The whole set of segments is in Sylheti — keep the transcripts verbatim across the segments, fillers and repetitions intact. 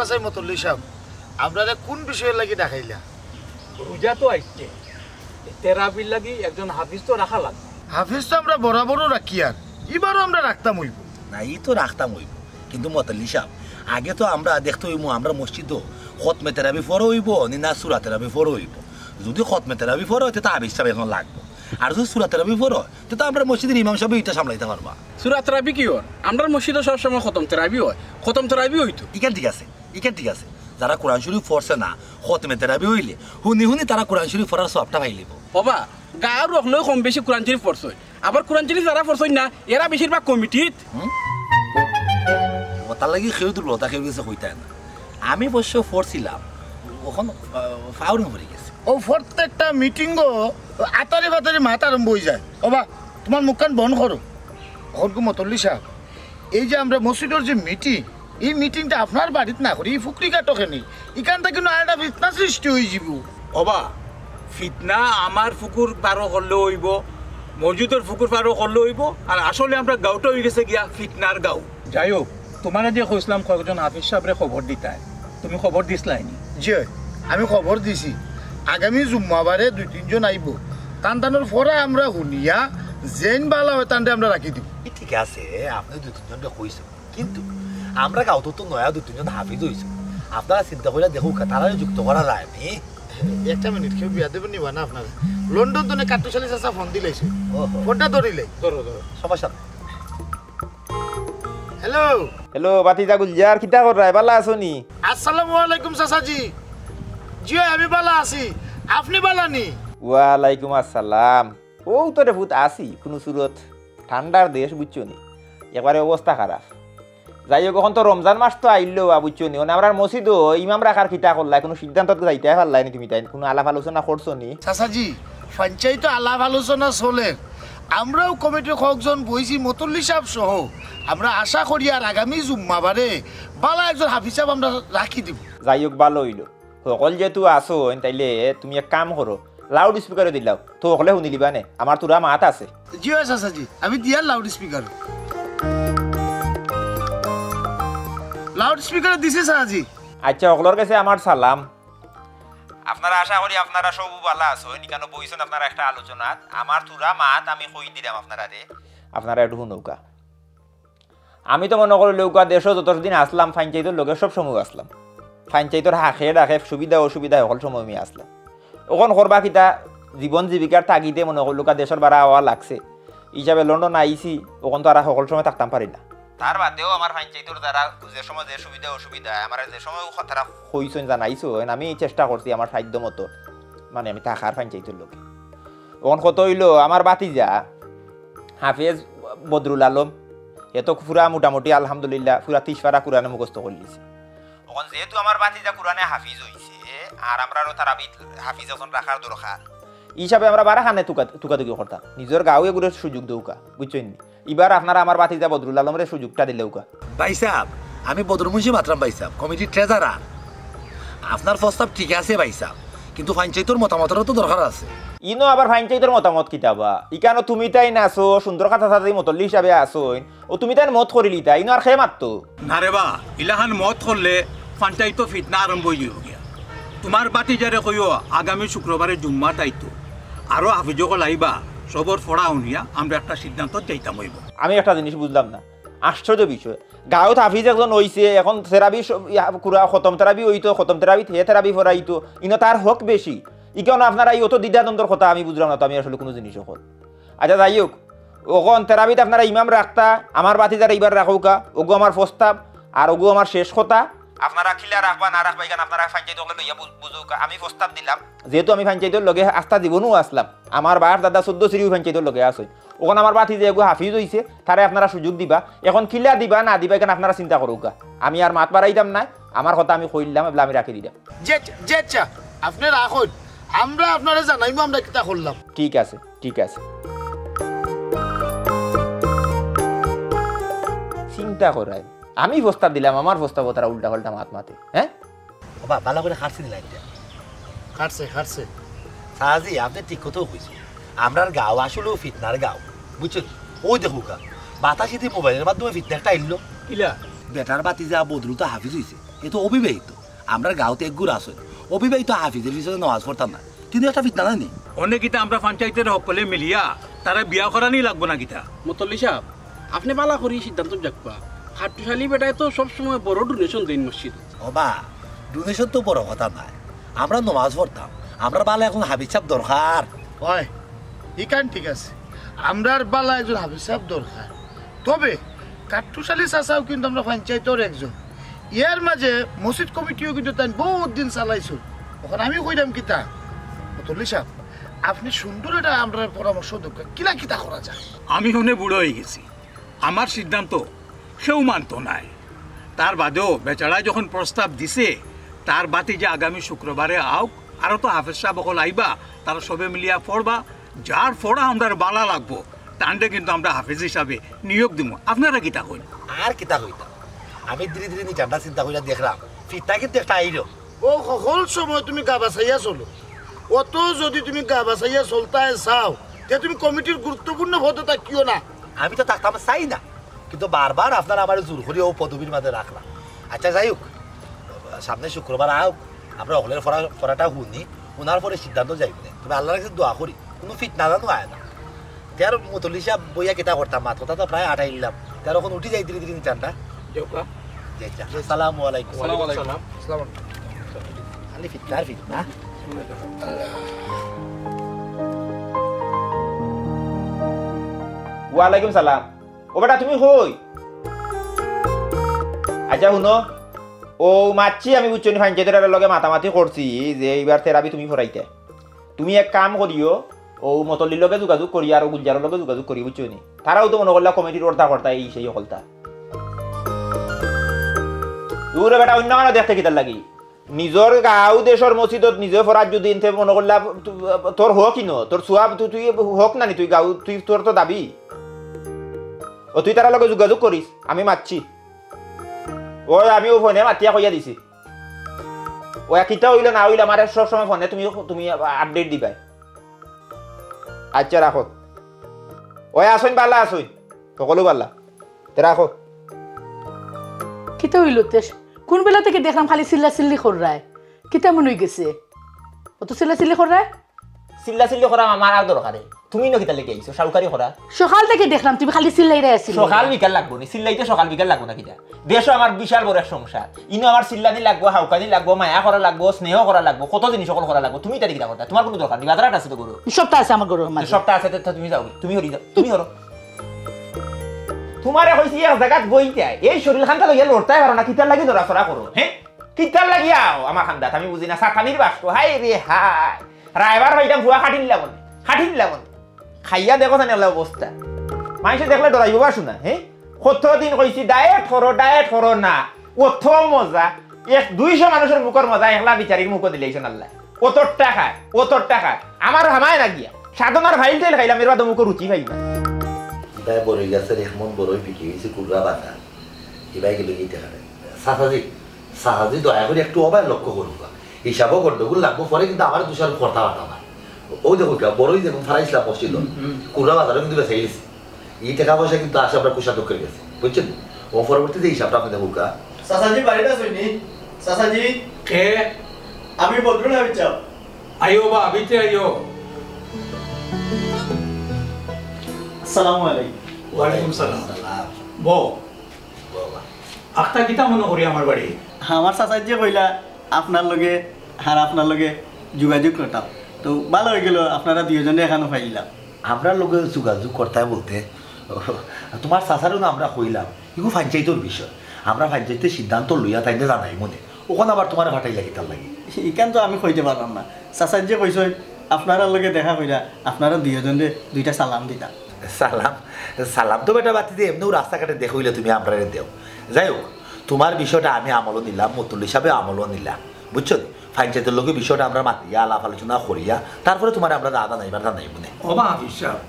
আচ্ছা মতল্লি সাব, আমরারে কুন বিষয়র লাগি ডাকাইলা? রোজা তো আইছে, তেরাবির লাগি একজন হাফিজ তো রাখা লাগবো। হাফিজ তো আমরা বরাবরও রাখি, আর ইবারও আমরা রাখতাম অইবো। না, ই তো রাখতাম অইবো, কিন্তু মতল্লি সাব, আগে তো আমরা দেখতে অইবো আমরা মসজিদো খতমে তেরাবি পড়া অইবো নি না সুরা তেরাবি পড়া অইবো। যদি খতমে তেরাবি পড়া অয়, তে তো হাফিজ সাব এখন লাগবো। আর যদি সুরা তেরাবি পড়া অয়, তে তো আমরা মসজিদর ইমাম সাবে ইটা সামলাইতা পারবা। সুরা তেরাবি কিওর? আমরার মসজিদো সবসময় খতম তেরাবি অয়, খতম তেরাবি অইতো। ইখান ঠিক আছে, ইখান ঠিক আছে। যারা কোরআন শরীফ পড়ছে না, খতমে তেরাবি অইলে হুনি হুনি তারা কোরআন শরীফ পড়ার সওয়াবটা পাইলিবো। ওবা, গাঁওর অকলেও কম বেশি কোরআন শরীফ পড়ছইন, আবার কোরআন শরীফ যারা পড়ছইন না, এরা বেশিরভাগ কমিটিত। হুম? ও তার লাগি কেউ দুর্বলতা কেউ গেছে কইতায় না। আমি অবশ্য পড়ছিলাম, অখন, আহ, ফাউরিং পড়ি গেছে। ও প্রত্যেকটা মিটিংও আতারি বাতারি মাত আরম্ভ অইযায়। ওবা, তুমার মুখখান বন্ধ করো। অখন গো মতল্লি সাব, এই যে আমরা মসজিদর যে মিটিং, ই মিটিংটা আপনার বাড়িত না করি, ই ফুকরি ঘাটো কেনে? ইখান থাকি কিন্তু আরেকটা ফিতনা সৃষ্টি অইযিবো। ওবা, ফিতনা আমার ফুকুর পারো করলেও অইবো, মসজিদর ফুকুর পারো করলেও অইবো, আর আসলে আমরার গাঁওটা অইগেছে গিয়া ফিতনার গাঁও। যাই হোক, তুমারে যে কইছলাম কয়েকজন হাফিজ সাবরে খবর দিতায়, তুমি খবর দিছলায়নি? জি, আমি খবর দিছি। আগামী জুম্মাবারে দুই তিনজন আইবো, তান তানর পড়া আমরা হুনিয়া যেইন ভালা অয় তানরে আমরা রাখি দিমু। ঠিক আছে, আপনে দুই তিনজনরে কইছইন, কিন্তু আমরার গাঁওত তো নয়া দুই তিনজন হাফিজ অইছে, আপনারা চিন্তা করিয়া দেখউক্কা, তারারে যুক্ত করা যায়নি। একটা মিনিট, কেউ বেয়াদবি নিবা না আপনারা। লন্ডন তনে কাট্টুশালী চাচা ফোন দিলাইছে। ওহো। ফোনটা ধরিলে। ধরো, ধরো। সমস্যা নাই। হ্যালো। হ্যালো, ভাতিজা গুলজার, কিতা কররায়? ভালা আছো নি? আসসালামু আলাইকুম চাচাজি। জি অয়, আমি ভালা আছি। আপনে ভালা নি? ওয়ালাইকুম আসসালাম। অউ তো রে ফুত আছি, কুনু সুরত। ঠান্ডার দেশ, বুঝছো নি? একবারে অবস্থা খারাপ। যাই হোক, অখন তো রমজান মাস তো আইলো, বা বুঝছো নি? অনে আমরার মসজিদো ইমাম রাখার কিতা করলায়, কুনু সিদ্ধান্তত যাইতায় পারলায় নি তুমি তাইন? কুনু আলাপ আলোচনা করছো নি? চাচাজি, পঞ্চায়েতো আলাপ আলোচনা চলের। আমরাও কমিটির কয়েকজন বইছি, মতল্লি সাব সহ। আমরা আশা করি আর আগামী জুম্মাবারে ভালা একজন হাফিজ সাব আমরা রাখি দিমু। যাই হোক, ভালা অইলো। হকল যেহেতু আছইন, তাইলে তুমি এক কাম করো, লাউড স্পিকারো দিলাও, তো হকলে হুনিলিবা নে, আমার থুড়া মাত আছে। জি অয় চাচাজি, আমি দিয়ার লাউড স্পিকার। লাউড স্পিকারো দিছি চাচাজি। আচ্ছা, হকলর গেছে আমার সালাম। আপনারা, আশা করি আপনারা সবউ ভালা আছইন। ইকানো বইছইন আপনারা একটা আলোচনাত। আমার থুড়া মাত আমি কই দিলাম আপনারারে, আপনারা একটু হুনউক্কা। আমি তো মনো করি লউক্কা দেশো যতদিন আছলাম, পঞ্চায়েতর লগে সব সময় আছলাম। পঞ্চায়েতর হাকে ডাকে, সুবিধা অসুবিধায় হকল সময় আমি আছলাম। অখন করবা কিতা, জীবন জীবিকার তাগিদে মনো করি লউক্কা দেশর বারা আওয়া লাগছে। হিসাবে লন্ডন আইছি, অখন তো আর হকল সময় থাকতাম পারি না। তার বাদেও আমার পঞ্চায়েতর যারা যে সময় যে সুবিধা অসুবিধা, আমারে যে সময় তারা কইছইন, জানাইছইন, আমি চেষ্টা করছি আমার সাধ্য মতো, মানে আমি থাকার পঞ্চায়েতর লগে। অখন কথা অইলো, আমার ভাতিজা হাফেজ বদরুল আলম, হে তো পুরা মোটামুটি আলহামদুলিল্লাহ পুরা তিশ পারা কুরআনে মুখস্থ করিলিছে। অখন যেহেতু আমার ভাতিজা কুরআনে হাফিজ অইছে, আর আমরারও তারাবিত হাফিজ একজন রাখার দরকার, হিসাবে আমরা বারাখানে তুকা-, তুকাতুকি করতাম। নিজর গাঁও এগুরে সুযোগ দেউক্কা, বুঝছইন নি? ইবার আপনারা আমার ভাতিজা বদরুল আলমরে সুযোগটা দিলাউক্কা। ভাইসাব, আমি বদরুল মুন্সি মাতরাম ভাইসাব, কমিটির ট্রেজারার। আপনার প্রস্তাব ঠিক আছে ভাইসাব, কিন্তু পঞ্চায়েতর মতামতরও তো দরকার আছে। ইনো আবার পঞ্চায়েতর মতামত কিতা বা? ইকানো তুমি তাইন আছো, সুন্দর কথা সাথে মতল্লি হিসাবে আছইন, অউ তুমি তাইন মত করিলিতা, ইনো আর কে মাততো? না রে বা, ইলাখান মত করলে পঞ্চায়েতো ফিতনা আরম্ভ অইযিবো গিয়া। তুমার ভাতিজারে কইও আগামী শুক্রবারে জুম্মাত আইতো, আরো হাফিজ অকল আইবা, সবর পড়া হুনিয়া আমরা একটা সিদ্ধান্তত যাইতাম অইবো। আমি একটা জিনিস বুঝলাম না, আশ্চর্য বিষয়। গাঁওত হাফিজ একজন অইছে, অখন তেরাবি স-, ইয়া, কুরআন খতম তেরাবি অইতো, খতম তেরাবিত হে তেরাবি পড়াইতো, ইনো তার হক বেশি। ইকানো আপনারা ই অত দ্বিধাদ্বন্দ্বর কথা আমি বুঝলাম না তো, আমি আসলে কুনু জিনিস অখন। আচ্ছা, যাই হোক, অখন তেরাবিত আপনারা ইমাম রাখতা, আমার ভাতিজারে ইবার রাখউক্কা, অগু আমার প্রস্তাব, আর অগু আমার শেষ কথা। আপনারা কিলা রাখবা না রাখবা, ইখান আপনারা পঞ্চায়েত অকলে লইয়া বুঝ-, বুঝউক্কা। আমি প্রস্তাব দিলাম, যেহেতু আমি পঞ্চায়েতর লগে আস্তা জীবনও আছলাম, আমার বাপ দাদা চৌদ্দ সিরিও পঞ্চায়েতর লগে আছইন, অখন আমার ভাতিজা এগু হাফিজ অইছে, তারে আপনারা সুযোগ দিবা। অখন কিলা দিবা না দিবা, ইখান আপনারা চিন্তা করউক্কা। আমি আর মাত বাড়াইতাম নায়, আমার কথা আমি কইলাম, এবলা আমি রাখি দিলাম। জি আচ্ছা, জি আচ্ছা, আপনে রাখইন, আমরা আপনারে জানাইমু আমরা কিতা করলাম। ঠিক আছে, ঠিক আছে। চিন্তা করায়, আমি প্রস্তাব দিলাম, আমার প্রস্তাবো তারা উল্টা পাল্টা মাত মাতে, হ্যাঁ? ওবা, ভালা করি খাটছে নি লাইনটা? খাটছে, খাটছে। চাচাজি, আপনে ঠিক কথাউ কইছইন। আমরার গাঁও আসলেউ ফিতনার গাঁও, বুঝছইন? অউ দেখউক্কা, বাতাসিদি মোবাইলর মাধ্যমে ফিতনা একটা আইলো। কিলা? বেটার ভাতিজা বদরুল তো হাফিজ অইছে, এ তো অবিবাহিত। আমরার গাঁওত এক গুড়া আছে, অবিবাহিত হাফিজর পিছনে নমাজ পড়তাম না। তিনিও একটা ফিতনা নায়নি? অনে কিতা আমরা পঞ্চায়েতর হক্কলে মিলিয়া তারে বিয়া করানি লাগবো না কিতা? মতল্লি সাব, আপনে বালা করি সিদ্ধান্ত যাউক্কা। খাট্টুশালী বেটায় তো সবসময় বড় ডোনেশন দেইন মসজিদো। ও বা, ডোনেশন তো বড় কথা নায়, আমরা নমাজ পড়তাম, আমরার বালা একজন হাফিজ সাব দরকার। অয়, ইখান ঠিক আছে, আমরার বালা একজন হাফিজ সাব দরকার। তবে খাট্টুশালী চাচাও কিন্তু আমরার পঞ্চায়েতর একজন, এর মাঝে মসজিদ কমিটিও কিন্তু তাইন বউত দিন চালাইছইন। অখন আমি কইরাম কিতা, মতল্লি সাব, আপনে সুন্দর একটা আমরারে পরামর্শ দেউক্কা, কিলা কিতা করা যায়? আমি অনে বুড়া অইগেছি, আমার সিদ্ধান্ত কেউ মানতো নায়। তার বাদেও বেচারায় যখন প্রস্তাব দিছে, তার ভাতিজা আগামী শুক্রবারে আউক, আরো তো হাফিজ সাব অকল আইবা, তারা সবে মিলিয়া পড়বা, যার পড়া আমরার বালা লাগবো, তানরে কিন্তু আমরা হাফিজ হিসাবে নিয়োগ দিমু। আপনারা কিতা কইন? আর কিতা কইতাম, আমি ধীরে ধীরে নিজামটা চিন্তা করিয়া দেখরাম, ফিতনা কিন্তু একটা আইরো। ও হকল সময় তুমি গা বাছাইয়া চলো। অত যদি তুমি গা বাছাইয়া চলতায় চাও, তে তুমি কমিটির গুরুত্বপূর্ণ পদে থাকিও না। আমি তো থাকতাম চাই না, কিন্তু বারবার আপনারা আমারে জোর করি অউ পদবীর মাঝে রাখরা। আচ্ছা, যাই হোক, সামনে শুক্রবার আউক, আমরা হকলর পড়া, পড়াটা হুনি, হুনার পরে সিদ্ধান্ত যাইমুনে। তবে আল্লার কাছে দোয়া করি, কুনু ফিতনা যেন আয় না। তে আর মতল্লি সাব বইয়া কিতা করতাম, মাত কথা তো প্রায় আটাইলাম। তে আর অখন উঠি যাই ধীরে ধীরে নিজামটা। যাউক্কা। যাই, যা। আসসালামু আলাইকুম। ওয়ালাইকুম আসসালাম। আসসালামু আলাইকুম। খালি ফিতনা আর ফিতনা। ওয়ালাইকুম সালাম। ও বেটা, তুমি কই? আচ্ছা, হুনো, অউ মাতছি আমি, বুঝছো নি, পঞ্চায়েতর লগে মাতামাতি করছি যে এইবার তেরাবি তুমি পড়াইতায়। তুমি এক কাম করিও, অউ মতল্লির লগে যোগাযোগ করিও আর অউ গুলজারর লগে যোগাযোগ করিও, বুঝছো নি? তারাও তো মনো করলা কমিটির অর্তা কর্তা, এই সেই হকলতা। দুরো বেটা, অইন্য কানো দেখতে কিতার লাগি? নিজর গাঁও দেশর মসজিদত নিজে পড়ার যদি ইনতে মনো করলা, তু-, তোর হক ইনো, তোর সওয়াব, তু-, তুই হক না নি, তুই গাঁও, তুই তোর তো দাবি। ও তুই তারার লগে যোগাযোগ করিস, আমি মাতছি। ও আমি অউ ফোনে মাতিয়া কইয়া দিছি। ও কিতা অইলো না অইলো আমারে সব সময় ফোনে তুমি, তুমি update দিবায়। আচ্ছা, রাখো। ওই আছইন, বালা আছইন? হকলউ বালা। তে রাখো। কিতা অইলো তে? কুন বেলা থাকি দেখরাম খালি চিল্লাচিল্লি কররায়? কিতা মনো অইগেছে? অত চিল্লাচিল্লি কররায়? চিল্লাচিল্লি করা আমার আর দরকারে। তুমি ইনো কিতার লাগি আইছো? সাউকারি করা। সকাল থাকি দেখরাম তুমি খালি চিল্লাইরায় আছো। সকাল বিকাল লাগবো নি? চিল্লাইতে সকাল বিকাল লাগবো না কিতা? দেশো আমার বিশাল বড় এক সংসার। ইনো আমার চিল্লানি লাগবো, হাউকানি লাগবো, মায়া করা লাগবো, স্নেহ করা লাগবো, কত জিনিস হকল করা লাগবো। তুমি ইতা দি কিতা করতায়? তুমার কুনু দরকার নি, বাজারহাট আছে তো ঘরো। সবতা আছে আমার ঘরর মাঝে। সবতা আছে, তে তুমি যাও, তুমি হরি যাও, তুমি হরো। তুমারে কইছি এক জাগাত বইতায়, এই শরীল খানটা লইয়া লড়তায় পারো না, কিতার লাগি নড়াচড়া করো, হে? কিতার লাগি আও আমার খান্দাত, আমি বুঝি না, সাতানির বাস্ক, হায় রে হায়। রায়বার পাইতাম ফুয়া খাটিল্লা বনে, খাটিল্লা বনে। খাইয়া দেখো জানি অলা অবস্থা। মাইনষে দেখলে ডরাইবো বা শুনা, হে? কতদিন কইছি diet করো, diet করো না। অত মজা, এক দুইশো মানুষর মুখর মজা একলা বিচারির মুখো দিলাইছইন আল্লায়। অতর টেকা, অতর টেকা। আমার হামায় না গিয়া। সাধনার ফাইল টাইল খাইলাম, এর বাদে মুখো রুচি পাইবা। ইবায় বড়ই গাছর এক মন বড়ই বিকি গেছে কুররা বাজার। ইবায় গেল গিয়া টেকা নাই। চাচাজি, চাচাজি দয়া করি একটু অবায় লক্ষ্য করুক্কা। হিসাবো গন্ডগোল লাগবো পরে কিন্তু আমারে দুষারোপ করতা পারতা না। অউ দেখো কিয়া, বড়ই যেমন ফারাইছলা মসজিদো, হুম, হুম। কুররা বাজারও কিন্তু বেচাই গেছে। ই টেকা পয়সা কিন্তু আছে আমরা কোষাধ্যক্ষর গেছে, বুঝছইন? ও পরবর্তীতে হিসাবটা আপনে দেখুক্কা। চাচাজি বাড়িত আছইন নি? চাচাজি? কে? আমি বদরুল হাফিজ সাব। আইও বা, ভিতরে আইও। আসসালামু আলাইকুম। ওয়ালাইকুম সালাম। সালাম। বও। বাবা। আখতা কিতা মনো করি আমার বাড়ি? আমার চাচাজিয়ে কইলা আপনার লগে আর আপনার লগে যোগাযোগ করতাম। তো ভালা অইগেলো, আপনারা দুইওজনরে এখানো পাইলাম। আমরার লগে যোগাযোগ করতায় বলতে, তুমার চাচারেও না আমরা কইলাম, ইগু পঞ্চায়েতর বিষয়। আমরা পঞ্চায়েতে সিদ্ধান্ত লইয়া তাইনরে জানাইমুনে। অখন আবার তুমারে পাঠাইলা কিতার লাগি? ইখান তো আমি কইতে পাররাম না। চাচাজিয়ে কইছইন, আপনারার লগে দেখা কইরা আপনারা দুইওজনরে দুইটা সালাম দিতা। সালাম? সালাম তো বেটা বাতিজা এমনেও রাস্তাঘাটে দেখা অইলে তুমি আমরারে দেও। যাই হোক, তুমার বিষয়টা আমি আমলো নিলাম, মতল্লি সাবে আমলো নিলাম, বুঝছো নি? পঞ্চায়েতর লগে বিষয়টা আমরা মাতিয়া, আলাপ আলোচনা করিয়া, তারপরে তুমারে আমরা যা জানাইবার জানাইমুনে। ও বা হাফিজ সাব,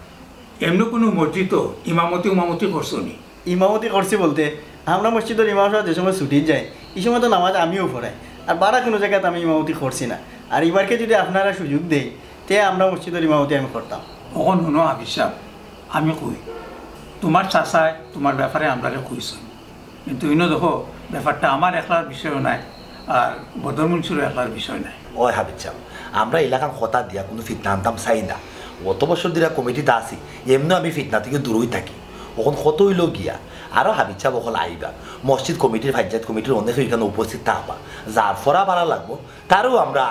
এমনে কুনু মসজিদো ইমামতি উমামতি করছো নি? ইমামতি করছি বলতে, আমরা মসজিদর ইমাম সাব যে সময় ছুটিত যাইন, ই সময় তো নামাজ আমিও পড়াই। আর বারা কুনু জাগাত আমি ইমামতি করছি না। আর ইবারকে যদি আপনারা সুযোগ দেইন, তে আমরা মসজিদর ইমামতি আমি করতাম। অখন হুনো হাফিজ সাব, আমি কই, তুমার চাচায় তুমার ব্যাপারে আমরারে কইছইন। কিন্তু ইনো দেখো, ব্যাপারটা আমার একলার বিষয়ও নায়, আর বদর মনসুরও একলার বিষয় নায়। ওই হাফিজ সাব, আমরা ইলাখান কথা দিয়া কুনু ফিতনা আনতাম চাই না। অত বছর ধরি কমিটিত আছি, এমনেও আমি ফিতনা থাকি দূরই থাকি। অখন কত অইলো গিয়া, আরো হাফিজ সাব অকল আইবা, মসজিদ কমিটির, পঞ্চায়েত কমিটির অনেকে ইখানো উপস্থিত থাকবা। যার ফরা ভালা লাগবো, তারেও আমরা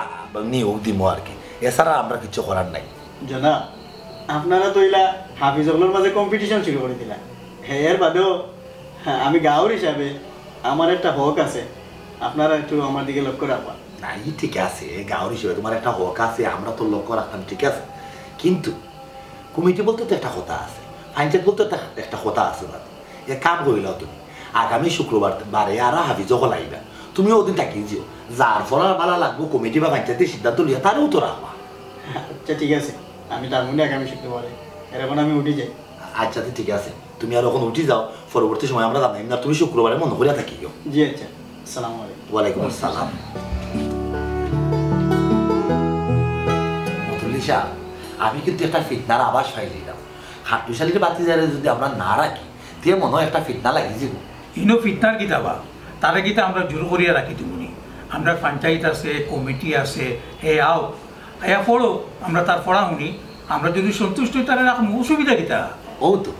নিয়োগ দিমু আর কি, এছাড়া আমরা কিচ্ছু করার নাই। জনাব, আপনারা তো ইলা হাফিজ অকলর মাঝে কম্পিটিশন শুরু করি দিলা। এর বাদেও আমি গাঁওর হিসাবে আমার একটা হক আছে, আপনারা একটু আমার দিকে লক্ষ্য রাখবা। না, ই ঠিক আছে, গাঁওর হিসাবে তুমার একটা হক আছে, আমরা তো লক্ষ্য রাখতাম, ঠিক আছে, কিন্তু কমিটি বলতে তো একটা কথা আছে, পঞ্চায়েত বলতে একটা, একটা কথা আছে না। এক কাম করিলাও তুমি, আগামী শুক্রবার বারে আরো হাফিজ অকল আইবা, তুমি ওদিন থাকি যিও, যার ফরা ভালা লাগবো কমিটি বা পঞ্চায়েতে সিদ্ধান্ত লইয়া তারেও তো রাখবা। আচ্ছা, ঠিক আছে, আমি থাকমুনে আগামী শুক্রবারে। এর অখন আমি উঠি যাই। আচ্ছা, তো ঠিক আছে, তুমি আর অখন উঠি যাও, পরবর্তী সময় আমরা জানাইমু না, তুমি শুক্রবারে মনো করিয়া থাকিও। জি আচ্ছা, আসসালামু আলাইকুম। ওয়ালাইকুম আসসালাম। মতল্লি সাব, আমি কিন্তু একটা ফিতনার আভাস পাইলিলাম। খাট্টুশালীর বাতিজারে যদি আমরা না রাখি, তে মনো অয় একটা ফিতনা লাগি যাইবো। ইনো ফিতনার কিতা বা? তারে কিতা আমরা জোর করিয়া রাখি দিমুনি? আমরার পঞ্চায়েত আছে, কমিটি আছে, হে আউক, আইয়া পড়উক, আমরা তার ফরা হুনি, আমরা যদি সন্তুষ্ট অই তারে রাখমু, অসুবিধা কিতা? অউ তো,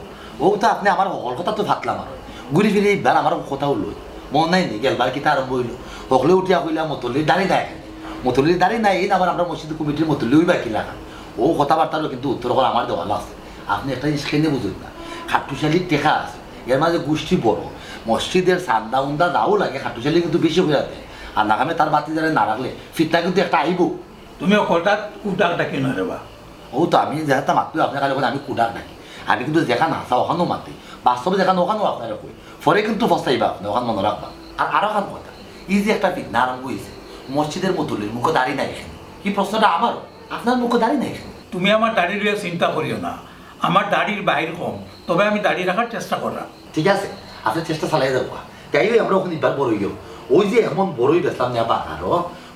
অউ তো আপনে আমার হকল কথা তো ফাতলা মারইন। ঘুরি ফিরি ইবার আমার কথা অইলো, মনো নাই নি, গেলবার কিতা আরম্ভ অইলো? হকলে উঠিয়া কইলা, মতল্লির দাড়ি নাই কেনে? মতল্লির দাড়ি নাই, এইন আবার আমরা মসজিদ কমিটির মতল্লি অইবা কিলাখান? অউ কথাবার্তারও কিন্তু উত্তর অকল আমার দেওয়া লাগছে। আপনে একটা জিনিস কেনে বুঝইন না, খাট্টুশালীর টেকা আছে, এর মাঝে গুষ্টি বড়, মসজিদের চান্দা উন্দা যাও লাগে, খাট্টুশালী কিন্তু বেশি করিয়া দেয়। আর নাকামে তার বাতিজারে না রাখলে ফিতনা কিন্তু একটা আইবো। তুমি হকলটাত কুডাক ডাকিও না রে বা। অউ তো আমি যেতা মাতলে আপনে খালি কইন আমি কুডাক ডাকি। আমি কিন্তু যেখান হাছা অখানউ মাতি। বাস্তবে যেখান অখানউ আপনারে কই। পরে কিন্তু পস্তাইবা আপনে, অখান মনো রাখবা। আর আরোখান কথা, ই যে একটা ফিতনা আরম্ভ অইছে, মসজিদের মতল্লির মুখো দাড়ি নাই কেনে? ই প্রশ্নটা আমারও। আপনার মুখো দাড়ি নাই কেনে? তুমি আমার দাড়ি লইয়া চিন্তা করিও না। আমার দাড়ির বাইর কম, তবে আমি দাড়ি রাখার চেষ্টা কররাম। ঠিক আছে, আপনে চেষ্টা চালাইয়া যাউক্কা। তাইলে আমরা অখন ইবার বড়ই অইব। অউ যে এমন বড়ই বেচলাম না বাজারো,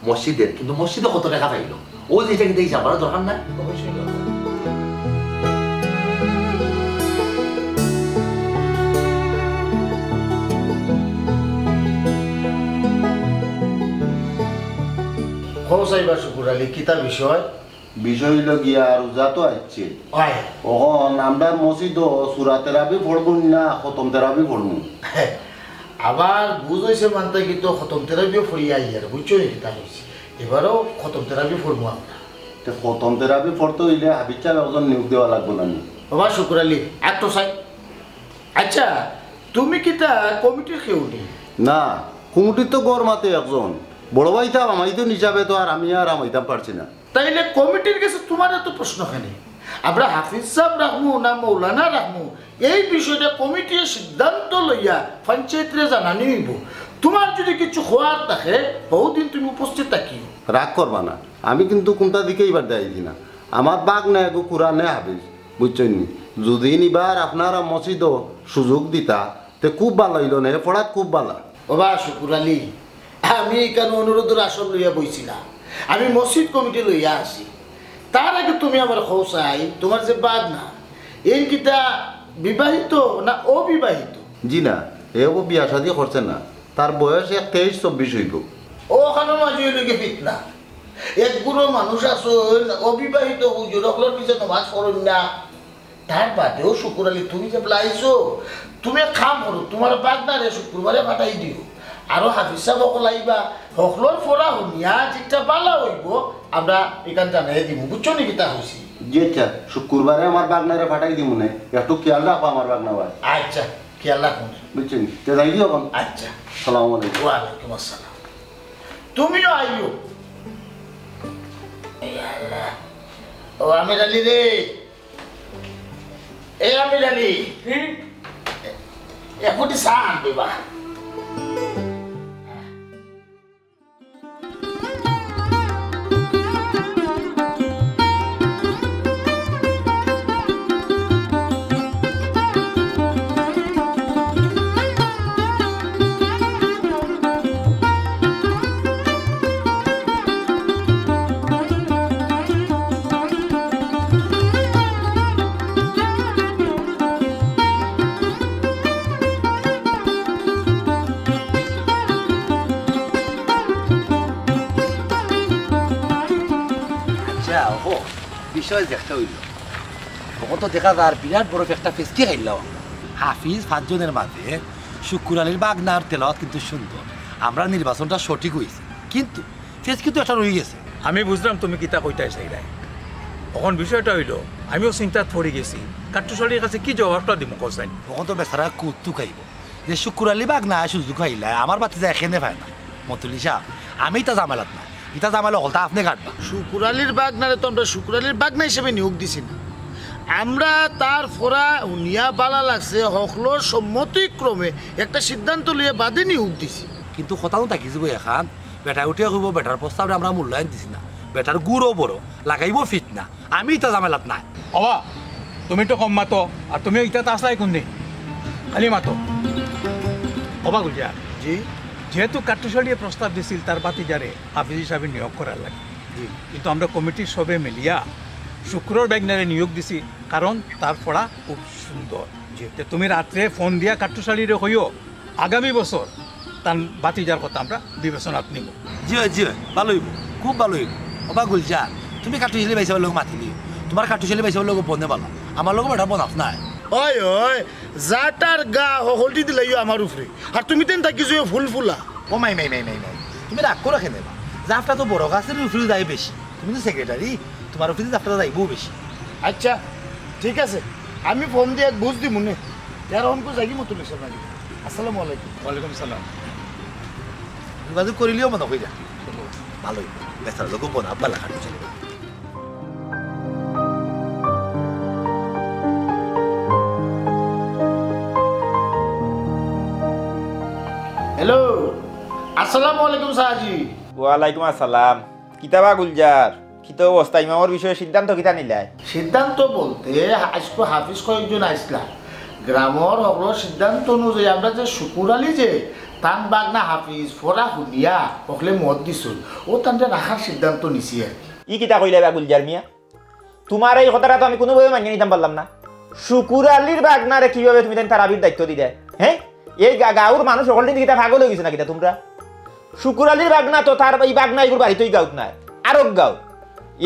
মসজিদের, কিন্তু মসজিদে কত টেকা পাইলো? অউ যে ইটা কিন্তু হিসাব করার দরকার নাই? অবশ্যই দরকার। কও চাইবা শুকুর আলী, কিতা বিষয়? বিষয় অইলো গিয়া রোজা তো আইছে। অয়। অখন আমরা মসজিদো সূরা তেরাবি পড়মু না খতম তেরাবি পড়মু? আবার বুঝ অইছে মানতে কি তো খতম তেরাবিও পড়িয়া আইয়ার, বুঝছো নি কিতা কইছি? এবারও খতম তেরাবি পড়মু আমরা। তে খতম তেরাবি পড়তে অইলে হাফিজ সাব একজন নিয়োগ দেওয়া লাগবো না নি? বাবা শুকুর আলী, এত চাই। আচ্ছা, তুমি কিতা কমিটির কেউ নি? না, কমিটির তো গড় মাতে একজন। বড় ভাই সাব আমাইতন হিসাবে তো আর আমি আর আমাইতাম পারছি না। তাইলে কমিটির গেছে তুমার এত প্রশ্ন কেনে? আমরা হাফিজ সাব রাখমু না মৌলানা রাখমু, এই বিষয়টা কমিটিয়ে সিদ্ধান্ত লইয়া পঞ্চায়েতরে জানানি অইবো। তুমার যদি কিছু কওয়ার থাকে, হউ দিন তুমি উপস্থিত থাকিও। রাগ করবা না, আমি কিন্তু কুনটা দিকে ইবার দেয় দি না। আমার ভাগনা এগু কুরআনে হাফিজ, বুঝছইন নি? যদি ইবার আপনারা মসজিদো সুযোগ দিতা, তে খুব ভালা অইলো নে, পড়াত খুব ভালা। বাবা শুকুর আলী, আমি ইখান অনুরোধর আসন লইয়া বইছি না, আমি মসজিদ কমিটি লইয়া আছি। তার আগে তুমি আমারে কও চাই, তুমার যে ভাগনা, এইন কিতা বিবাহিত না অবিবাহিত? জি না, হে অবো বিয়া শাদী করছে না, তার বয়স এক তেইশ চব্বিশ অইবো। অখানর মাঝে অইলো গি ফিতনা। এক গুরু মানুষ আছইন, অবিবাহিত হুজুর অকলর পিছে নমাজ পড়ইন না। তার বাদেও শুকুর আলী, তুমি যে আইছো, তুমি এক কাম করো, তুমার ভাগনারে শুক্রবারে পাঠাই দিও। আরো হাফিজ সাব অকল আইবা, হকলর পড়া হুনিয়া যেটা ভালা অইবো, আমরা ইখান জানাই দিমু, বুঝছো নি কিতা কইছি? জি আচ্ছা, শুক্রবারে আমার ভাগনারে পাঠাই দিমু নে, একটু খেয়াল রাখবা আমার ভাগনা ভাই। আচ্ছা, খেয়াল রাখমু নে। বুঝছো নি? তে যাই দি অখন। আচ্ছা। সালামু আলাইকুম। ওয়ালাইকুম আসসালাম। তুমিও আইও। এ আল্লাহ। ও আমির আলী রে, এ আমির আলী, হুম? এ ফুটি চা আনবে বা। ও, বিষয় দেখতে অইল। অখন তো দেখা যার বিরাট বড় একটা ফেসকি খাইলাম। হাফিজ পাঁচজনের মাঝে শুকুর আলীর বাগনার তেলাওয়াত কিন্তু সুন্দর। আমরা নির্বাচনটা সঠিক অইছে, কিন্তু ফেসকি তো একটা রই গেছে। আমি বুঝলাম তুমি কিতা কইতায় চাইরায়। অখন বিষয়টা অইল, আমিও চিন্তাত পড়ি গেছি, কাট্টুশ আলীর কাছে কি জবাবটা দিমু কও চাইন? অখন তো বেচারা কৌতুক আইব যে শুকুর আলী বাগনায় সুযোগ পাইলায়, আমার বাতিজায় কেনে পায় না। মতুলি সাব, আমি ইতা ঝামেলাত না, ইতা ঝামেলা হকলতা আপনে কাটবা। শুকুর আলীর বাগনারে তো আমরা শুকুর আলীর বাগনা হিসেবে নিয়োগ দিছি না, আমরা তার ফরা হুনিয়া বালা লাগছে, হকলর সম্মতিক্রমে একটা সিদ্ধান্ত লইয়া বাদে নিয়োগ দিছি। কিন্তু কথা তো থাকি যাব এখান, বেটায় উঠিয়া কইব, বেটার প্রস্তাবরে আমরা মূল্যায়ন দিছি না, বেটার গুড়ও বড়, লাগাইব ফিতনা। আমি ইতা ঝামেলাত নাই। ওবা, তুমি তো কম মাতো, আর তুমি ইতাত আছলায় কুনদিন? খালি মাতো। ওবা গুলজার, জি। যেহেতু কাট্টুশ আলীয়ে প্রস্তাব দিছিল তার বাতিজারে হাফিজ হিসাবে নিয়োগ করার লাগি, জি। কিন্তু আমরা কমিটির সবে মিলিয়া শুকুরর বাগনারে নিয়োগ দিছি, কারণ তার ফরা খুব সুন্দর। জি। তে তুমি রাত্রে ফোন দিয়া কাট্টুশ আলীরে কইও, আগামী বছর তান বাতিজার কথা আমরা বিবেচনাত নিমু। জি অয়, জি অয়, ভালা অইব, খুব ভালা অইব। ওবা গুলজার, তুমি কাট্টুশ আলী ভাইসাবর লগে মাতিলিও, তুমার কাট্টুশ আলী ভাইসাবর লগে বনে বালা, আমার লগে বেটা বনাফ নাই। অয়, অয়, জাটার গা হকলটি দিলাইও আমার উপরে, আর তুমি তেন থাকি যে ফুল ফুলা। ও মাই, মাই, মাই, মাই, মাই, তুমি রাগ করো কেনে বা? জাফটা তো বড় গাছের উপরে যায় বেশি। তুমি তো সেক্রেটারি, তুমার অফিসে জাফটা যাইবও বেশি। আচ্ছা, ঠিক আছে, আমি ফোন দিয়া বুঝ দিমু নে। ইয়ার অঙ্ক যাইগি মতো লেসন লাগি। আসসালামু আলাইকুম। ওয়ালাইকুম সালাম। যোগাযোগ করিলিও মনে অইরা। ভালা অইব। বেচারা লোক বনাফ বালা কাট্টুশ আলী। হ্যালো, আসসালামু আলাইকুম সাহাজি। ওয়ালাইকুম আসসালাম। কিতা বা গুলজার, কিতা অবস্থা? ইমামর বিষয়ে সিদ্ধান্ত কিতা নিলায়? সিদ্ধান্ত বলতে আইজকু হাফিজ কয়েকজন আইছলা। গ্রামর হকলর সিদ্ধান্ত অনুযায়ী আমরা যে শুকুর আলী যে তান বাগনা হাফিজ ফরা হুনিয়া হকলে মত দিছইন, অউ তানরে রাখার সিদ্ধান্ত নিছি আর কি। ই কিতা কইলায় বা গুলজার মিয়া? তুমার এই কথাটা তো আমি কুনুভাবে মানিয়া নিতাম পারলাম না। শুকুর আলীর বাগনারে কিভাবে তুমি তাইন তারাবির দায়িত্ব দিলায়? হে? এই গা-, গাউর মানুষ হকলদিন কিতা পাগল অইগেছো না কিতা তুমরা? শুকুর আলীর বাগনা তো তার, ই বাগনা ইগুর বাড়ি তো ই গাউত নায়, আরক গাউ।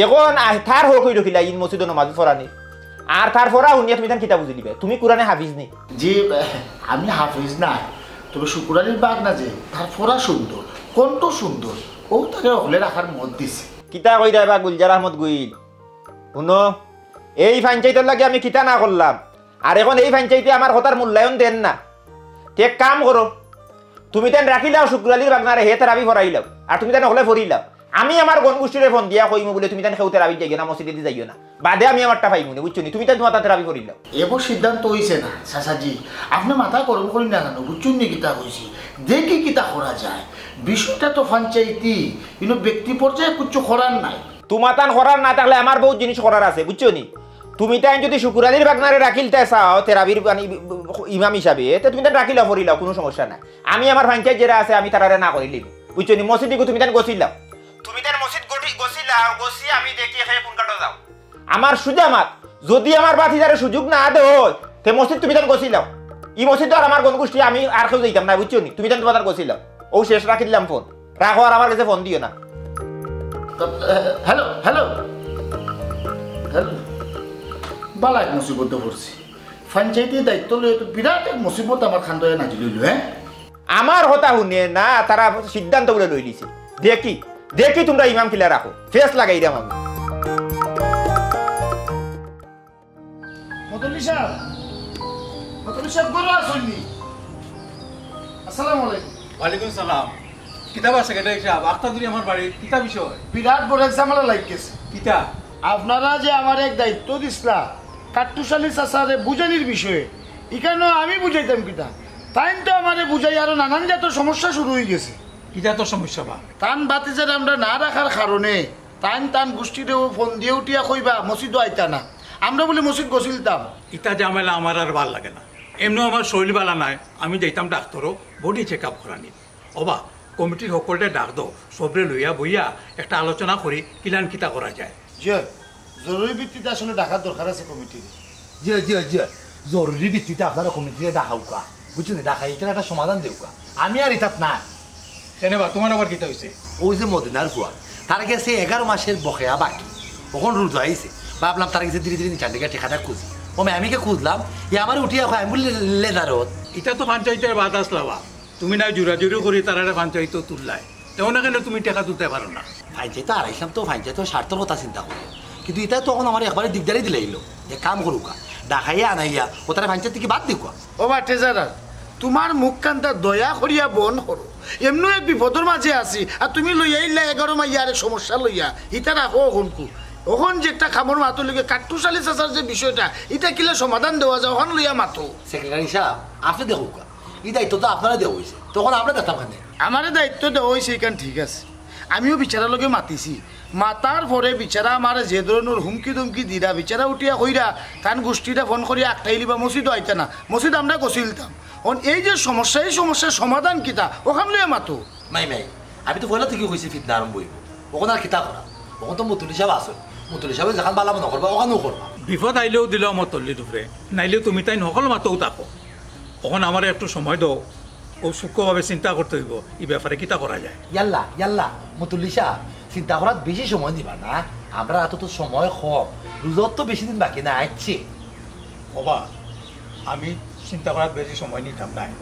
অখন আ-, তার হক অইলো কিলা ইন মসজিদো নমাজ পড়ানি? আর তার ফরা হুনিয়া তুমি তান কিতা বুঝিলিবায়? তুমি কুরআনে হাফিজ নি? জি, আমি হাফিজ নায়, তবে শুকুর আলীর বাগনা যে, তার ফরা সুন্দর, কণ্ঠ সুন্দর, অউ তারে হকলে রাখার মত দিছে। কিতা কইরায় বা গুলজার আহমদ গুইল? হুনো, এই পঞ্চাইতর লাগি আমি কিতা না করলাম, আর অখন এই পঞ্চাইতে আমার কথার মূল্যায়ন দের না। তে এক কাম করো, তুমি তান রাখিলাও শুকুর আলীর বাগনারে, হে তারাবি পড়াইলাও, আর তুমি তান হকলে পড়িলাও। আমি আমার গণগোষ্ঠীরে ফোন দিয়া কইমু বুলে তুমি তান কেউ তারাবিত যাইও না, মসজিদেদি যাইও না, বাদে আমি আমারটা পাইমু নে, বুঝছো নি? তুমি তান তুমার তান তারাবি পড়িলাও। এবো সিদ্ধান্ত অইছে না চাচাজি, আপনে মাথা গরম করি না কেনে, বুঝছইন নি কিতা কইছি? দেখি কিতা করা যায়, বিষয়টা তো পঞ্চাইতি, কিন্তু ব্যক্তি পর্যায়ে কিচ্ছু করার নাই। তুমাতান করার না থাকলে আমার বউত জিনিস করার আছে, বুঝছো নি? তুমি তাইন যুদি শুকুর আলীর বাগনারে রাখিলতায় চাও, তেরাবির মানে ইমাম হিসাবে, তে তুমি তাইন রাখিলাও, পড়িলাও, কুনু সমস্যা নাই। আমি আমার পঞ্চাইত যেরা আছে, আমি তারারে না করিলিমু, বুঝছো নি? মসজিদ ইগু তুমি তাইন গছিলাও, তুমি তাইন মসজিদ গঠি-, গছিলাও, গছি আমি দেখি এখানে কোন কাটো যাও। আমার সুজা মাত, যুদি আমার বাতিজারে সুযোগ না দেও, তে মসজিদ তুমি তাইন গছিলাও। ই মসজিদ আর আমার গণগোষ্ঠী আমি আর কেউ যাইতাম না, বুঝছো নি? তুমি তাইন তুমাতান গছিলাও। অউ শেষ, রাখি দিলাম ফোন। রাখো, আর আমার গেছে ফোন দিও না। তো, এ, হ্যালো, হ্যালো, হ্যালো। বালা এক মুসিবতো পড়ছি। পঞ্চাইতি দায়িত্ব লইয়া তো বিরাট এক মুসিবত আমার কান্দো নাজিল অইলো, হে? আমার কথা হুনে না, তারা সিদ্ধান্ত বুলে লইলিছে। দেখি, দেখি তুমরা ইমাম কিলা রাখো, ফেস লাগাইরাম আমি। মতলি সাব, মতলি সাব, ঘরো আছইন নি? আসসালামু আলাইকুম। ওয়ালাইকুম সালাম। কিতা বা সেক্রেটারি সাব, আখতা দুরি আমার বাড়িত, কিতা বিষয়? বিরাট বড় এক ঝামেলা লাগি গেছে। কিতা? আপনারা যে আমারে এক দায়িত্ব দিছলা, কাট্টুশ আলী চাচারে বুঝানির বিষয়ে, ইখানো আমি বুঝাইতাম কিতা? তাইন তো আমারে বুঝাই আরো নানান জাতর সমস্যা শুরু অইগেছে। কিতা তো সমস্যা বা? তান বাতিজারে আমরা না রাখার কারণে তাইন তান গুষ্টিরেও ফোন দিয়া উঠিয়া কইবা, মসজিদো আইতা না। আমরা বুলে মসজিদ গছিলতাম। ইতা ঝামেলা আমার আর ভালা লাগে না। এমনেও আমার শরীর ভালা নায়, আমি যাইতাম ডাক্তরো, body check up করানি। ওবা, কমিটির হকলরে ডাক দেও, সবরে লইয়া বইয়া একটা আলোচনা করি, কিলান কিতা করা যায়। জি, জরুরি ভিত্তিতে আসলে ডাকার দরকার আছে কমিটির। জি, জি, জি, জরুরি ভিত্তিতে আপনারা কমিটিরে ডাকাউক্কা, বুঝছইন নি? ডাকাই ইখান একটা সমাধান দেউক্কা। আমি আর ইতাত নাই। কেনে বা, তুমার আবার কিতা অইছে? অউ যে মদিনার ফুয়া, তার গেছে এগারো মাসের বকেয়া বাকি। অখন রোজা আইছে, ভাবলাম তার গেছে ধীরে ধীরে নিচান দিকে টেকাটা খুঁজি। ও মে আমি কে খুঁজলাম, ই আমারে উঠিয়া কয়, আমি বুলে লেদারত। ইটা তো পঞ্চায়েতর বাদ আসলা বা, তুমি না জোরাজুরি করি তারারে পঞ্চায়েতো তুললায়, তেও না কেনে তুমি টেকা তুলতায় পারো না? পঞ্চায়েতো আরাইছলাম তো, পঞ্চায়েতর স্বার্থর কথা চিন্তা করি, কিন্তু ইটা তো অখন আমারে একবারে দিগদারি দিলাইলো। এক কাম করুক্কা, ডাকাইয়া আনাইয়া ও তারে পঞ্চায়েত থাকি বাদ দিউক্কা। ও বা ট্রেজারার, তুমার মুখখানতা দয়া করিয়া বন্ধ করো। এমনেউ এক বিপদর মাঝে আছি, আর তুমি লইয়া আইলা এগারো মাইয়া আরেক সমস্যা লইয়া। ইতা রাখো অখনকু। অখন যে একটা কামর মাতো লগে কাট্টুশালী চাচার যে বিষয়টা, ইটা কিলা সমাধান দেওয়া যায়, অখান লইয়া মাতো। সেক্রেটারি সাব, আপনে দেখউক্কা, ই দায়িত্ব তো আপনারে দেওয়া অইছে, তখন আমরা দেখতাম কেনে? আমারে দায়িত্ব দেওয়া অইছে, ইখান ঠিক আছে। আমিও বিচারার লগে মাতিছি। মাতার পরে বিচারা আমারে যে ধরনর হুমকি ধমকি দিরা, বিচারা উঠিয়া কইরা, তান গুষ্টিরে ফোন করিয়া আটকাইলিবা, মসজিদো আইতা না, মসজিদ আমরা গছিলতাম। অন এই যে সমস্যা, এই সমস্যার সমাধান কিতা, অখান লইয়া মাতো। মাই মাই, আমি তো পয়লা থাকি কইছি ফিতনা আরম্ভ অইবো। অখন আর কিতা করা? অখন তো মতুল্লি সাব আছইন, মতুল্লি সাবে যেখান বালা মনো করবা, অখানউ করবা। বিপদ আইলেও দিলাও মতুল্লির উপরে, নাইলেও তুমি তাইন হকল মাতউ থাকো। অখন আমারে একটু সময় দেও, অউ সূক্ষ্মভাবে চিন্তা করতে অইবো, ই ব্যাপারে কিতা করা যায়। ইয়াল্লা, ইয়াল্লা, মতুল্লি সাব, চিন্তা করাত বেশি সময় নিবা না, আমরার আতো তো সময় কম, রোজার তো বেশি দিন বাকি না, আইচ্ছা। ও বা, আমি চিন্তা করাত বেশি সময় নিতাম নায়।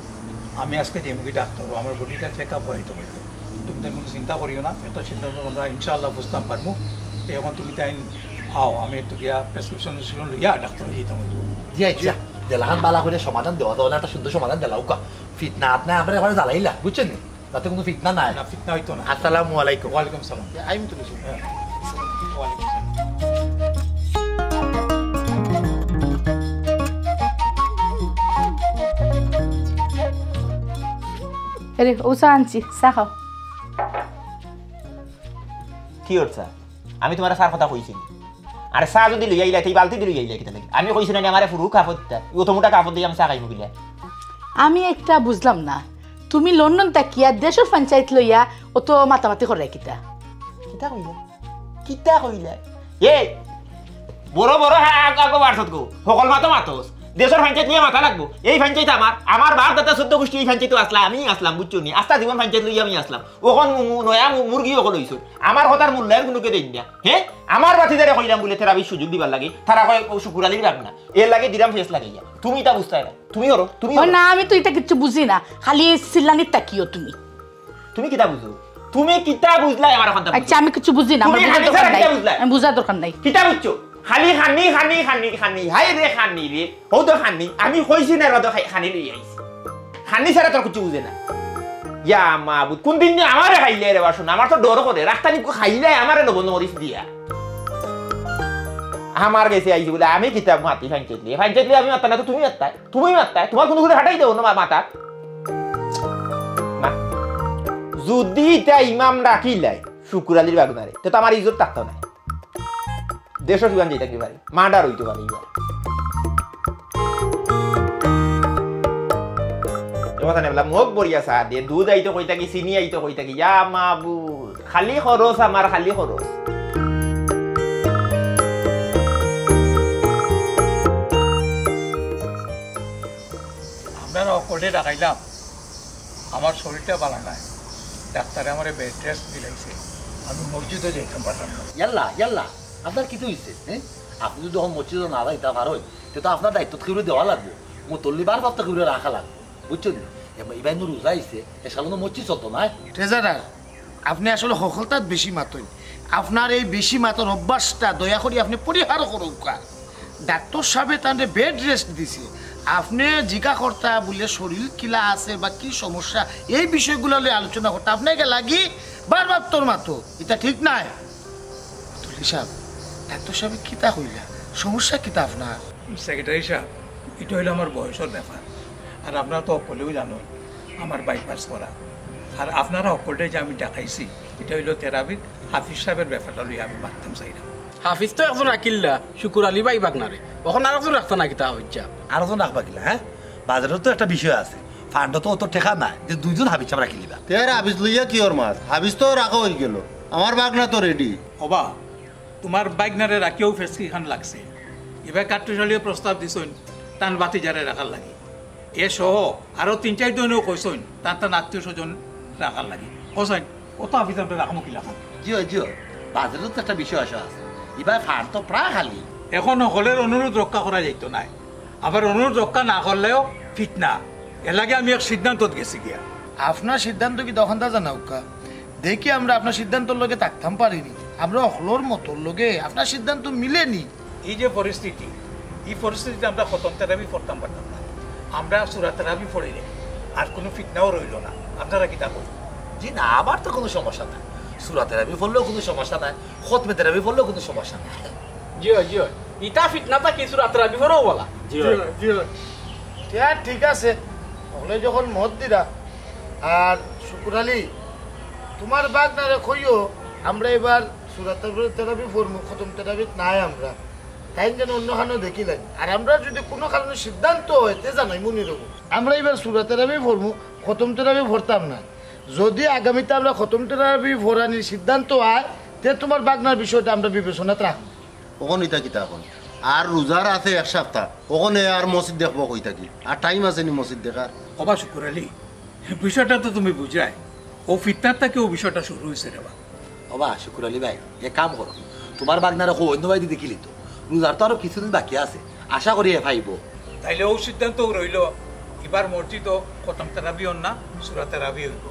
আমি আজকে যাইমুগি ডাক্তারো, আমার বডিটা চেক আপ করাইতে অইবো। তুমি তাইন কুনু চিন্তা করিও না, একটা সিদ্ধান্ত আমরা ইনশাআল্লাহ বুঝতাম পারমু। অখন তুমি তাইন আও, আমি একটু গিয়া প্রেসক্রিপশন লইয়া ডাক্তারো যাইতাম অইবো। জি আইচ্ছা, যেলাখান বালা করি সমাধান দেওয়া যায়, একটা সুন্দর সমাধান দিলাউক্কা। ফিতনা আত নাই, আমরারে একবারে জ্বালাইলা, বুঝছইন নি? যাতে কুনু ফিতনা না অয়। না, ফিতনা অইতো না। আসসালামু আলাইকুম। ওয়ালাইকুম সালাম। আইমু তো কিছু। হ্যাঁ। ওয়ালাইকুম সালাম। এরে, অউ চা আনছি, চা খাও। কি অর চা? আমি তুমারে চার কথা কইছি নি? আরে চা যুদি লইয়া আইলায়, তে ই বালতিদি লইয়া আইলায় কিতার লাগি? আমি কইছি না নি আমারে ফুরু কাপো দিতা? অত মুটা কাপো দিয়া আমি চা খাইমু কিলা? আমি একটা বুঝলাম না, তুমি লন্ডন থাকিয়া দেশর পঞ্চায়েত লইয়া অত মাতামাতি কররায় কিতা? কিতা কইলা? কিতা কইলা? এ, বড় বড় হা-, আগ-, আগো বারছত গো। হকল মাতো মাতস। দেশর পঞ্চায়েত লইয়া মাতা লাগবো। এই পঞ্চায়েত আমার, আমার বাপ দাদা চৌদ্দ গুষ্টি এই পঞ্চায়েতো আছলা, আমি আছলাম, বুঝছো নি? আস্তা জীবন পঞ্চায়েত লইয়া আমি আছলাম। অখন মু-, মু-, নয়া মু-, মুরগি অকল অইছইন। আমার কথার মূল্যায়ন কুনুকে দেইন না। হে? আমার ভাতিজারে কইলাম বুলে তেরাবির সুযোগ দিবার লাগি, তারা কয়, "ও শুকুর আলীর বাগনা।" এর লাগি দিরাম ফেস লাগাইয়া। তুমি ইতা বুঝতায় না। তুমি অরো, তুমি ও অরো। না, আমি তো ইতা কিচ্ছু বুঝি না। খালি এই চিল্লানিত থাকিও তুমি। তুমি কিতা বুঝো? তুমি কিতা বুঝলায় আমার কথা? আইচ্ছা, আমি কিচ্ছু বুঝি না, আমার তুমি বুঝার খালি দরকার ছাড়া নাই। কিতা বুঝলায়? আমি বুঝার দরকার নাই। কিতা বুঝছো? খালি খানি, খানি, খানি, খানি। হায় রে খানি রে। অউ তো খানি। আমি কইছি না রে, তো খাই-, খানি লইয়া আইছি। খানি ছাড়া তোর কিচ্ছু বুঝে না। ইয়া মাবুদ, কুনদিন নি আমারে খাইলে রে বাসন? আমার তো ডর করে। রাস্তা নি খাইলে আমারে লবণ মরিচ দিয়া। আমার গেছে আইছে বুলে, আমি কিতা মাতি ফাইন চাইলে? ফাইন চাইলে আমি মাততাম না, তো তুমি মাততায়। তুমি মাততায়, তুমার কুনু কুনু ফাটাই দেও না মা-, মাথা। না। যুদি ইতা ইমাম রাখিলাই, শুকুর আলীর বাগনারে, তে তো আমার ইজ্জত থাকতো না। দেশর জুয়ান যেটা কি পারে, মার্ডার অইতো পারে ইবার। এ কথা নেবলা, মুখ বরিয়া চা দে, দুধ আইতো কই থাকি, চিনি আইতো কই থাকি, ইয়া মাবুদ। খালি খরচ আমার, খালি খরচ। আপনারা হকলরে ডাকাইলাম, আমার শরীরটা ভালা নাই। ডাক্তারে আমারে বেড রেস্ট দিলাইছে, আমি মসজিদো যাইতাম পারলাম না। ইয়াল্লা, ইয়াল্লা, আপনার কিতা অইছে, হ্যাঁ? আপনে যুদি অখন মসজিদো না যাইতা পারইন, তে তো আপনার দায়িত্ব কেউরে দেওয়া লাগবো। মুতল্লি ভারপ্রাপ্ত কেউরে রাখা লাগবো, বুঝছইন নি? এ-, ইবায় নু রোজা আইছে, এ সালে নু মসজিদ চলতো নায়। ট্রেজারার, আপনে আসলে হকলতাত বেশি মাতইন। আপনার এই বেশি মাতার অভ্যাসটা দয়া করি আপনে পরিহার করউক্কা। ডাক্তার সাবে তানরে বেড রেস্ট দিছে। আপনে জিকা করতা বুলে শরীর কিলা আছে বা কি সমস্যা, এই বিষয়গুলা লইয়া আলোচনা করতা। আপনে গেলাগি ভারপ্রাপ্তর মাতো, ইটা ঠিক নায়। তুলি সাব, ডাক্তার সাবে কিতা কইলা? সমস্যা কিতা আপনার? সেক্রেটারি সাব, ইটা অইলো আমার বয়সর ব্যাপার। আর আপনারা তো হকলেউ জানইন, আমার বাইপাস করা। আর আপনারা হকলরে যে আমি ডাকাইছি, ইটা অইলো তেরাবির হাফিজ সাবর ব্যাপারটা লইয়া আমি মাততাম চাইরাম। হাফিজ তো একজন রাখিলা, শুকুর আলী ভাই বাগনারে। অখন আরকজন রাখতা না কিতা হইজ্জা? আরকজন রাখবা কিলা, হ্যাঁ? বাজারো তো একটা বিষয় আছে। ফান্ডো তো অত টেকা নাই যে দুইজন হাফিজ সাব রাখিলিবা। তে আর হাফিজ লইয়া কিওর মাত? হাফিজ তো রাখা অইগেলো। আমার বাগনা তো রেডি। ওবা, তুমার বাগনারে রাখিয়াউ ফেসকি খান লাগছে। ইবায় কাট্টুশালিও প্রস্তাব দিছইন, তান ভাতিজারে রাখার লাগি। এ সহ আরো তিন চাইর জনেও কইছইন, তান তান আত্মীয় স্বজন রাখার লাগি। হোসেন, অত হাফিজ আমরা রাখমু কিলা খান? জি অয়, জি অয়। বাজারো তো একটা বিষয় আসা আছে। ইবার ফান তো প্রায় খালি। এখন হকলর অনুরোধ রক্ষা করা যাইতো নায়, আবার অনুরোধ রক্ষা না করলেও ফিতনা। এর লাগি আমি এক সিদ্ধান্তত গেছি গিয়া। আপনার সিদ্ধান্ত কিতা অখন তা জানাউক্কা। দেখি আমরা আপনার সিদ্ধান্তর লগে থাকতাম পারিনি, আমরা হকলর মতর লগে আপনার সিদ্ধান্ত মিলেনি। এই যে পরিস্থিতি, এই পরিস্থিতিতে আমরা খতম তেরাবি পড়তাম পারতাম না। আমরা সুরা তেরাবি পড়িলে আর কুনু ফিতনাও রইলো না। আপনারা কিতা কইন? জি না, আমার তো কুনু সমস্যা নাই। সুরা তেরাবি পড়লেও কুনু সমস্যা নাই, খতমে তেরাবি পড়লেও কুনু সমস্যা নাই। জি অয়, জি অয়। ইতা ফিতনা থাকি সুরা তেরাবি পড়াও বালা। জি অয়। জি অয়। ইতা ঠিক আছে, হকলে যখন মত দিরা। আর শুকুর আলী, তুমার বাগনারে কইও, আমরা ইবার সুরা তেরাবি পড়মু, খতম তেরাবিত নাই আমরা। তাইন যেন অন্য খানো দেখিলাইন। আর আমরা যুদি কুনু কারণে সিদ্ধান্ত অয়, তে জানাইমু নি রবো। আমরা ইবার সুরা তেরাবি পড়মু, খতম তেরাবি পড়তাম না। যুদি আগামীতে আমরা খতম তেরাবি পড়ানির সিদ্ধান্ত অয়, তে তুমার বাগনার বিষয়টা আমরা বিবেচনাত রাখমু। অখন ইতা কিতা অখন? আর রোজার আছে এক সপ্তাহ, অখনে আর মসজিদ দেখবো কই থাকি? আর টাইম আছে নি মসজিদ দেখার? ওবা শুকুর আলী, বিষয়টা তো তুমি বুঝরায়, অউ ফিতনার থাকি অউ বিষয়টা শুরু অইছে রে বা। ওবা শুকুর আলী ভাই, এক কাম করো, তুমার বাগনারে কও অন্য বায়দি দেখিলিতো। রোজার তো আরো কিছুদিন বাকি আছে, আশা করি হে পাইবো। তাইলে অউ সিদ্ধান্ত রইলো, ইবার মসজিদো খতম তেরাবি অর না, সুরা তেরাবি অইবো।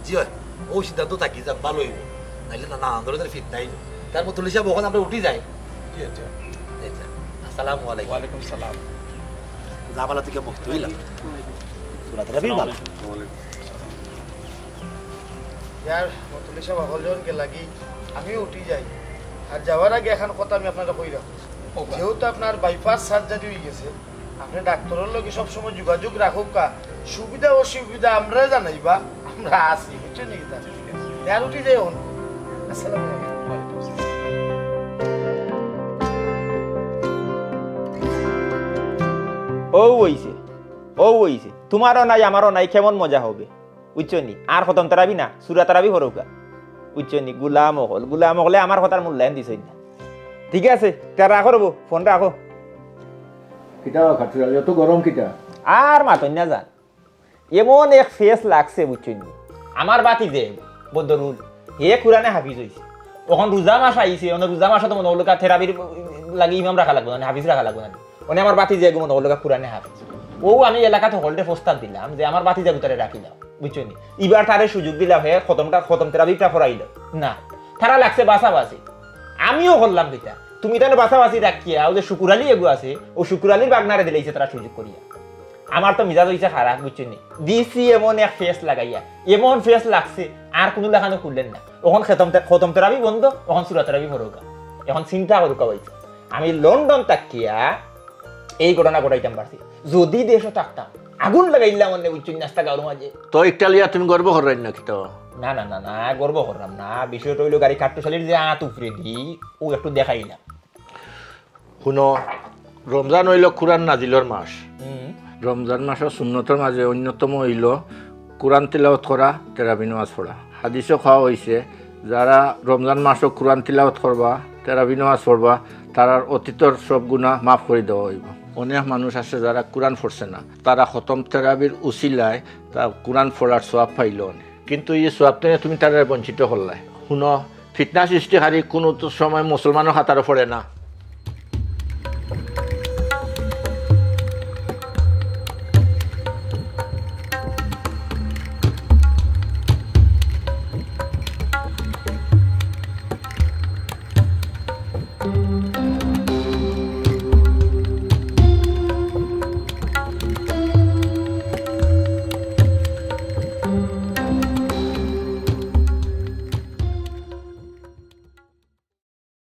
জি অয়, অউ সিদ্ধান্ত থাকি যাক, ভালা অইবো। নাইলে না, নানান ধরনর ফিতনা অইবো। তে মতল্লি সাব, অখন আমরা উঠি যাই। জি, আচ্ছা। আচ্ছা, আসসালামু আলাইকুম। ওয়ালাইকুম সালাম। যা বালা থাকি মুক্ত অইলাম। সুরা তেরাবি বালা। ইয়ার মতল্লি সাব, হকলজন গেলাগি, আমিও উঠি যাই। আর যাওয়ার আগে একখান কথা আমি আপনারে কইরাম। ওবা। যেহেতু আপনার বাইপাস সার্জারি অইগেছে, আপনে ডাক্তারর লগে সবসময় যোগাযোগ রাখউক্কা, সুবিধা অসুবিধা আমরারে জানাইবা, আমরা আছি, বুঝছইন নি কিতা? তে আর উঠি যাই অখন। আসসালামু আলাইকুম। অউ অইছে, অউ অইছে, তুমারও নাই আমারও নাই, কেমন মজা হবে, বুঝছো নি? আর খতম তেরাবি না, সুরা তেরাবি পড়উক্কা, বুঝছো নি? গুলাম অকল, গুলাম অকলে আমার কথার মূল্যায়ন দিছইন না। ঠিক আছে, তে রাখো রবো, ফোন রাখো। কিতা বা খাটুশালী, অত গরম কিতা? আর মাতইন না যান, এমন এক ফেস লাগছে, বুঝছইন নি? আমার ভাতিজা বদরুল, হে কুরআনে হাফিজ অইছে। অখন রোজা মাস আইছে, অনে রোজা মাসো তো মনো অইলো কা তেরাবির লাগি ইমাম রাখা লাগবো না, হাফিজ রাখা লাগবো না। অনে আমার ভাতিজা এগু মনো অইলো কা কুরআনে হাফিজ। অউ আমি এলাকাত হকলরে প্রস্তাব দিলাম যে আমার ভাতিজাগুতারে রাখিলাও, বুঝছো নি? ইবার তারে সুযোগ দিলাও, হে খতমটা, খতম তেরাবিটা পড়াইলো না। তারা লাগছে বাছাবাছি। আমিও করলাম কিতা? তুমি তাইলে বাছাবাছি রাখিয়া, অউ যে শুকুর আলী এগু আছে, অউ শুকুর আলীর বাগনারে দিলাইছে তারা সুযোগ করিয়া। আমার তো মিজাজ অইছে খারাপ, বুঝছো নি? দিছি এমন এক ফেস লাগাইয়া, এমন ফেস লাগছে, আর কুনু লাখানো খুললেন না। অখন খতম তে-, খতম তেরাবি বন্ধ, অখন সুরা তেরাবি পড়উক্কা। অখন চিন্তা করউক্কা ভাইসাব, আমি লন্ডন থাকিয়া এই ঘটনা ঘটাইতাম পারছি। যুদি দেশো থাকতাম, আগুন লাগাইলাম অনে, বুঝছো নি, আস্তা গাউর মাঝে। তো ইটা লইয়া তুমি গর্ব কররায় না কিতা? না, না, না, না, গর্ব কররাম না। বিষয়টা অইলো গাড়ি খাট্টুশালীর যে আত উপরেদি, অউ একটু দেখাইলাম। হুনো, রমজান অইলো কুরআন নাজিলর মাস। হুম। রমজান মাসর সুন্নতর মাঝে অন্যতম অইলো কুরআন তিলাওয়াত করা, তেরাবি নমাজ পড়া। হাদিসো কওয়া অইছে, যারা রমজান মাসো কুরআন তিলাওয়াত করবা, তেরাবি নমাজ পড়বা, তারার অতীতর সব গুনাহ মাফ করি দেওয়া অইবো। অনেক মানুষ আছে যারা কুরআন পড়ছে না, তারা খতম তেরাবির উসিলায় তা কুরআন পড়ার সওয়াব পাইলো অনে। কিন্তু ই সওয়াব থাকি তুমি তারারে বঞ্চিত করলায়। হুনো, ফিতনা সৃষ্টিকারী কুনু তো সময় মুসলমানর কাতারো পড়ে না।